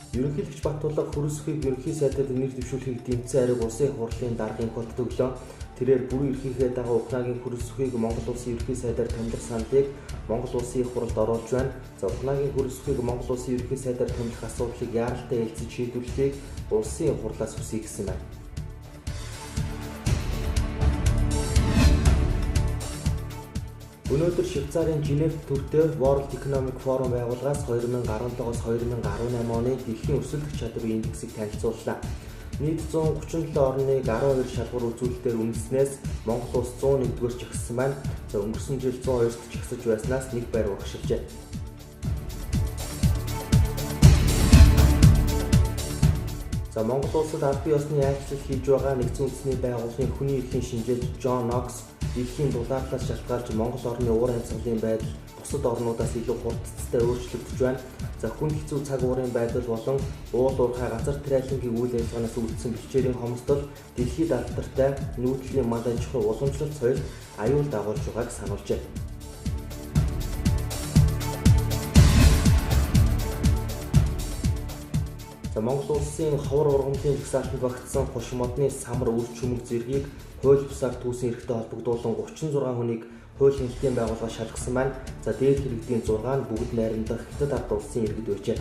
Ерөнхийлөгч Батулга хөрөлсөхийг ерөнхий сайдад нэр дэвшүүлэхийг дэмжсэн хариуг улсын хурлын даргын хот өглөө. Тэрээр бүрэн эрхийнхээ дагуу Ухнаагийн хөрөлсөхийг Монгол улсын ерөнхий сайдаар томилох саналыг Монгол улсын их хурлд оруулж байна. За Ухнаагийн хөрөлсөхийг Монгол улсын ерөнхий сайдаар томилох асуудлыг яаралтай хэлцэж шийдвэрлэхийг улсын хурлаас хүсье гэсэн байна. Өнөөдөр Швейцарын Женевт төртэй World Economic Forum байгууллагаас 2017-оос 2018 оны дэлхийн өрсөлдөх чадварын индексийг танилцууллаа. Нийт 137 орныг 12 шалгуур үзүүлэлтээр үнэлснээс Монгол улс 101-р жагссан байна. За өнгөрсөн жил 102-т жагсаж байснаас нэг байр урагшилжээ. За Монгол улсад албан ёсны айлчлал хийж байгаа нэгдсэн үндэсний байгууллагын хүний эрхийн шинжээч Джон Нокс дэлхийн дулаарлаас шалтгаалж Монгол орны уур амьсгалын байдал бусад орнуудаас илүү хурдцтай өөрчлөгдөж байна. За хүн хэцүү цаг уурын байдал болон уул уурхай газар тариалангийн үйл ажиллагаанаас үүдсэн бэлчээрийн хомсдол дэлхийд алдартай нүүдлийн мал аж ахуй уламжлалт соёл аюул дагуулж байгааг сануулжээ. За Монгол улсын ховор ургамлын жагсаалтанд багтсан хуш модны самар үр чүмэг зэргийг хууль бусаар түүсэн эрхтэй холбогдуулан 36 хүнийг хууль хяналтын байгууллага шалгасан байна. За дээд иргэдийн 6 нь бүгд найрамдах Хятад ард улсын иргэд байжээ.